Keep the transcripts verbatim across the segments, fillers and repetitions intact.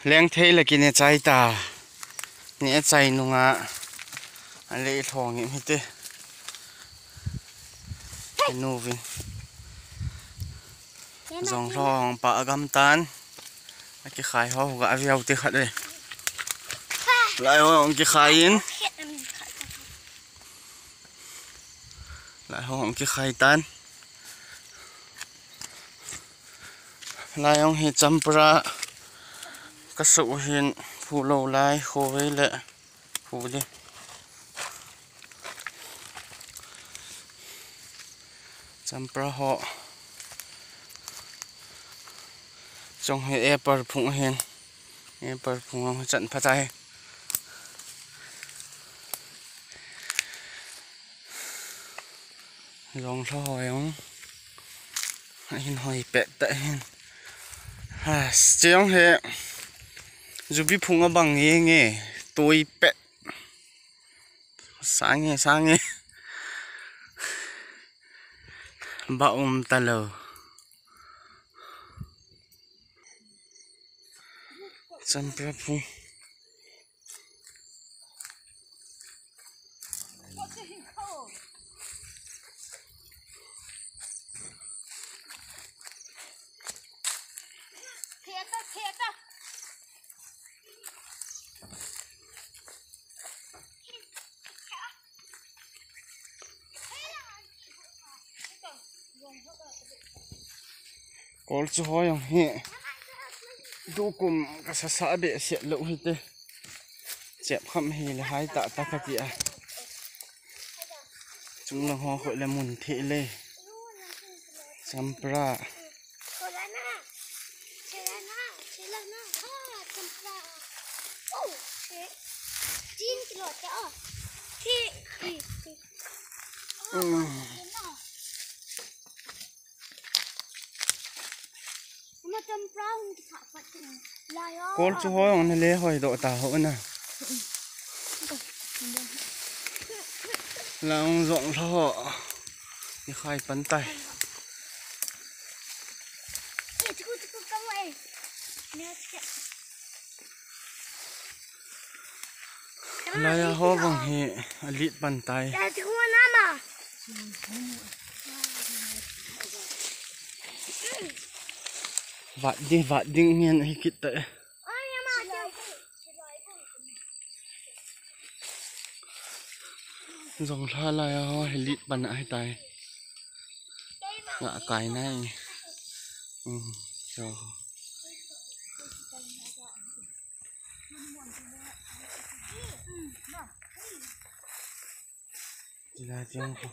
Lengthei le kine chai ta. Ni e chai nunga. Ale thong im hite. Nuvin. Jong lhong pa agam tan. Akikhai ho ga aviau te khat e. Lai ho kikhai in. Lai ho kikhai tan. Lai jong hi champra ka suh hin phu lou lai, khovei le phu di. Champra ho. Chong hi apple phung hin. Apple phung jong chan pha chai. Jong lhong ho jong. Ahin hoi pet ta hin. Ha, chong hi. Jubi phung abang nge nge. Tui pet. Sang nge, sang nge. Ba um ta lou. Champra phung. Kol chu hoi jong hi. Tukum ka sasa behseh lou hite. Chep kham hi le hai ta ta ka ti a. Chunglang ho khoi le mun thei le. Champra. Kol chu hoi jong na le hoi doh ta ho na. Lang jong lhong ho. Kikhai pan tai. Lai a ho bang hi alit pan tai. Vat ding, vat ding ngen hi kit tai. Jong lha lai a ho hi lit pan ahi tai. Nga kai nai. Um, so. Tila tiang ko.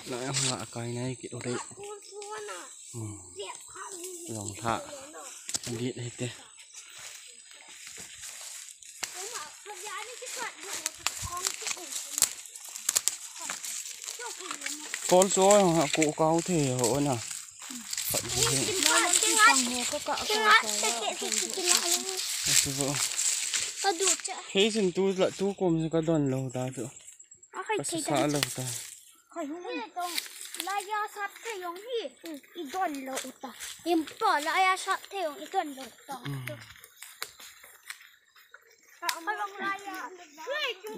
Na yang nga kai nai ki ore. Hmm. Jong lha. Lit hite. Kol chu oi, ha, ko kau the ho na. Khat ji he. Hei sin tu la, tu kom se ka don lou ta chu. Ka sa lou ta. Laiya sap thei jong hi. I don lou ta. Impo laiya sap thei jong i don lou ta.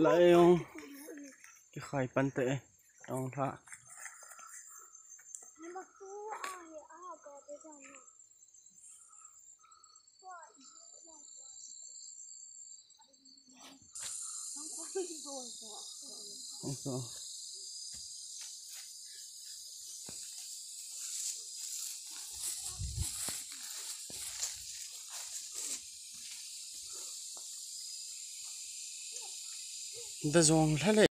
Lai jong kikhai pan te. Tong tha. Da jong lha le.